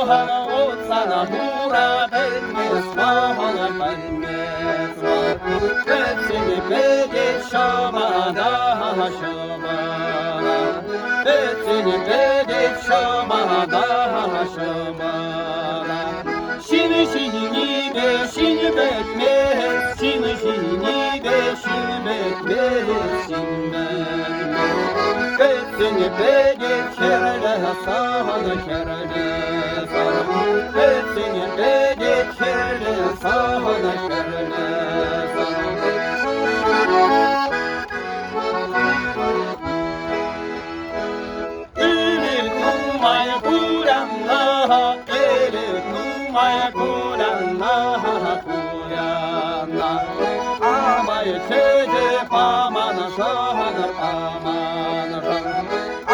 Утсана хура пӗлмес ман, пӗлмес ман. Пӗтсен пӗтет ҫӑмата, ҫӑмата. Пӗтсен пӗтет ҫӑмата, ҫӑмата. Ҫын ҫинипе ҫын пӗтмест, ҫын ҫинипе ҫын пӗтмест, ҫын пӗтмест. Пӗтсен пӗтет хӗрлӗ сан, хӗрлӗ сан. Пӗтсен пӗтет хӗрлӗ сан, хӗрлӗ сан. Ӗлӗк нумай куляннӑ, ӗлӗк нумай куляннӑ, куляннӑ. Амай чӗчӗ паманшӑн, паманшӑн.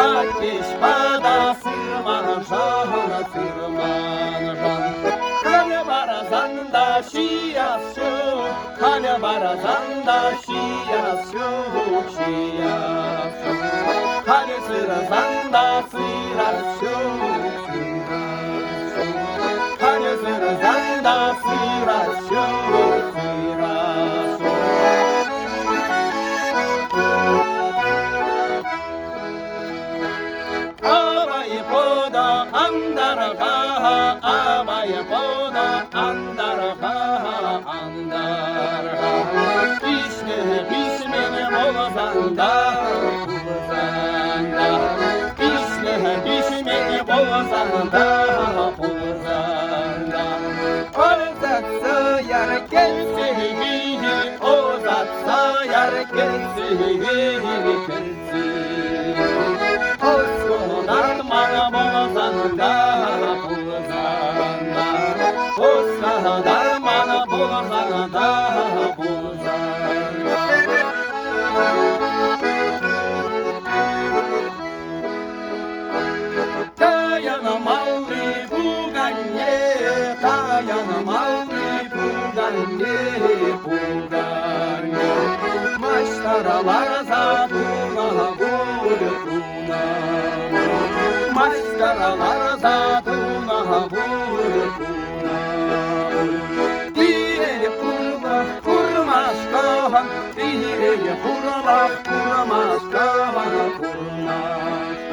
Аттеҫ пата сырманшӑн, сырманшӑн. Халӗ парсан та ҫияс ҫук, халӗ парсан та ҫияс ҫук, ҫияс ҫук. Халӗ сырсан та сырас ҫук, сырас ҫук. Халӗ сырсан та сырас ҫук, сырас ҫук. Авай пода антарха, авай пода антарха, антарха. Пиҫнӗ, пиҫмен пулсан та, пулсан та. Пиҫнӗ, пиҫмен пулсан та, пулсан та. Ӑсатса яр кӗтсе, ӑсатса яр кӗтсе, кӗтсе. Ӑсунар мана пулсан та, пулсан та. Ӑсунар мана пулсан та, пулсан та. Таянмалли пуканне, таянмалли пуканне, пуканне. Маҫтӑра ларса тунӑ пуль, тунӑ пуль. Маҫтӑра ларса тунӑ пуль, тунӑ пуль. Пире хурлӑх курмашкӑн, пире хурлӑх курмашкӑн, курмашкӑн.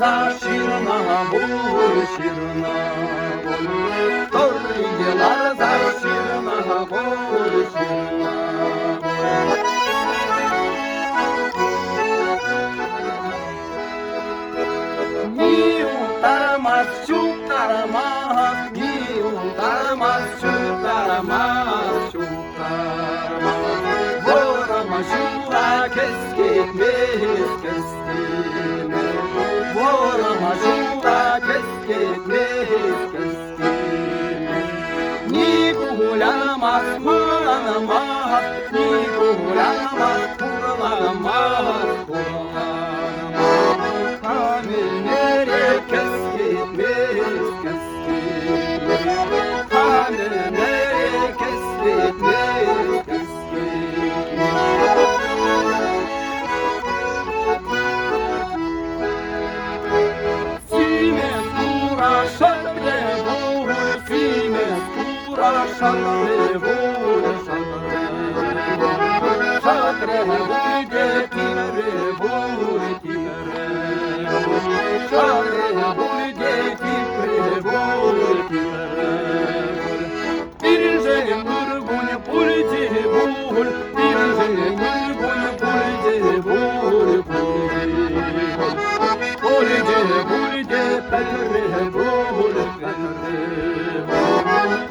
Ҫырса ҫырнӑ пуль, ҫырнӑ пуль. Тӑррине ларса ҫырнӑ пуль, ҫырнӑ пуль. Ни утармас, чуптармас, ни утармас, чуптармас, чуптармас. Вӑрӑм ҫула кӗскетмест, кӗскетмест. Вӑрӑм ҫула кӗскетмест, кӗскетмест. Ни кулянмас, мӑланмас, ни кулянмас, хурланмас, хурланмас. Каменере кӗскетмест, кӗскетмест. Каменере кӗскетмест, кӗскетмест. Симӗс хура шӑрре пур, симӗс хура шӑрре пур, шӑрре пур. Шӑрре пур те тимӗре пур, тимӗре пур. Шӑрре пур те тимӗре пур, тимӗре пур. Пирӗншӗн ыр кунӗ пулчӗ пуль, пирӗншӗн ыр кунӗ пулчӗ пуль, пулчӗ пуль. Пулчӗ пулчӗ пӗтре пуль, пӗтре пуль.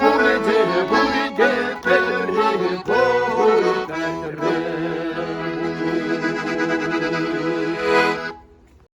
Пулчӗ пулчӗ пӗтре пуль.